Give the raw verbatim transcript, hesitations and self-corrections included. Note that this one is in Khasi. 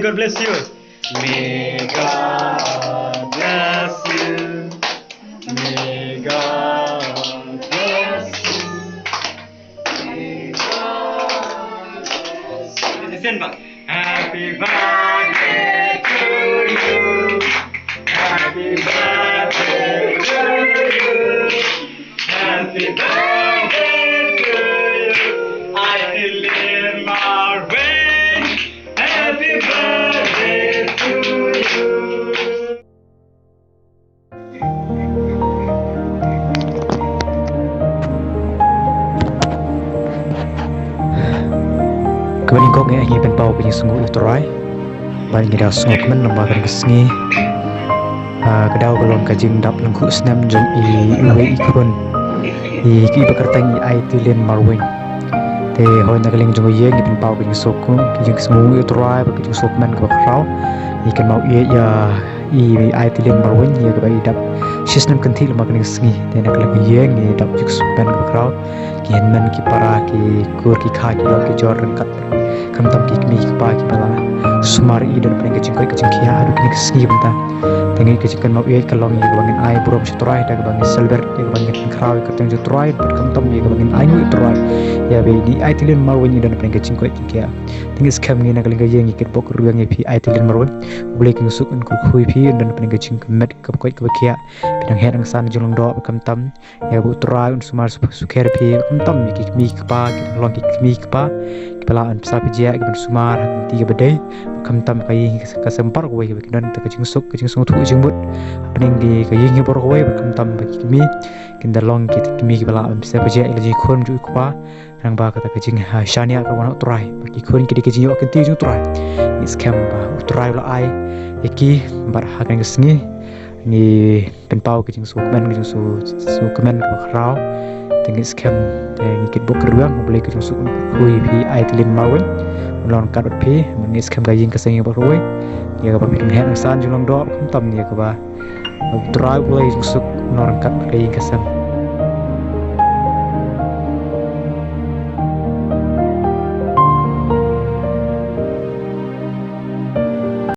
God bless you. May God bless you. May God bless you. Listen, bang. Happy birthday to you. Happy birthday to you. Happy birthday to you. Aiti Lin Marwein. Happy birthday to you. Kaba nyngkong, ngi pynpaw ka jingsngewnguh ïa U Trai ba ngi da sngewkmen lyngba kane ka sngi. Ah, ka daw ka long ka jingdap lyngkhuh snem jong i, iwei i khun, i, ki ba kyrteng i Aiti Lin Marwein. Te hooid, na ka liang jong ka ïing ngi pynpaw ka jingsuk, ka jingsngewnguh ïa U Trai bad ka jingsuk kmen kaba khraw. Ngi kynmaw ïa, ïa i Aiti Lin Marwein, ïa kaba i dap shisnem kynthih lyngba kane ka sngi. Te na ka liang ka ïing ngi dap jingsuk kmen kaba khraw. Ki hynmen ki para, ki kur ki kha, ki ïew ki jor ryngkat, khamtam ki kmie ki kpa kiba la sumar ïa i don pdeng ka jingkoit ka jingkhiah haduh kine ki sngi mynta. Te ngi, ka jingkynmaw ïa ka long ïa kaba ngin ai burom sha U Trai da kaba ngin celebrate, ïa kaba ngin pynkhraw ïa ka kyrteng jong U Trai bad khamtam ïa kaba ngin ainguh ïa U Trai ïa ba i Aiti Lin Marwein i don pdeng ka jingkoit jingkhiah. Te ngi skhem, ngi na ka liang ka ïing ngi kitbok kyrduh ïa phi Aiti Lin Marwein. U Blei ki jingsuk un kyrkhu ïa phi, un don pdeng ka jingkmen kaba koit kaba khiah. Phi dang heh dang san jinglong doh bad khamtam ïa ba U Trai un sumar sukher ïa phi, khamtam ïa ki kmie ki kpa, ki long ki kmie ki kpa kiba la ban pynshai pynjah, kiban sumar ha ka lynti kaba dei, khamtam ka ïing ka sem baroh kawei, kaba kin don ka jingsuk, ka jingsuk, ka jingsuk, ka jingmut hapdeng ka ïing baroh kawei, khamtam ba ki kmie kin da long ki kmie kiba la ban pynshai pynjah ïa la jong ki khun jong ki kpa. Nangba kata ka jing, ha, shaniah ka wan ha U Trai, ba ki khun ki dei ka jingïoh kynti jong U Trai. Ngi skhem ba U Trai u la ai ïa ki bad ha kane ka sngi ngi pynpaw ka jingsuk kmen, ka jingsuk, suk kmen kaba khraw. Te ngi skhem, te ngi kitbok kyrduh ïa U Blei ka jingsuk un kyrkhu ïa phi Aiti Lin Marwein, un long ryngkat bad phi. Ngi skhem ka ïing ka sem baroh kawei, ïa kaba phi dang heh dang san jinglong doh, khamtam ïa kaba U Trai U Blei jingsuk un long ryngkat bad ka ïing ka sem.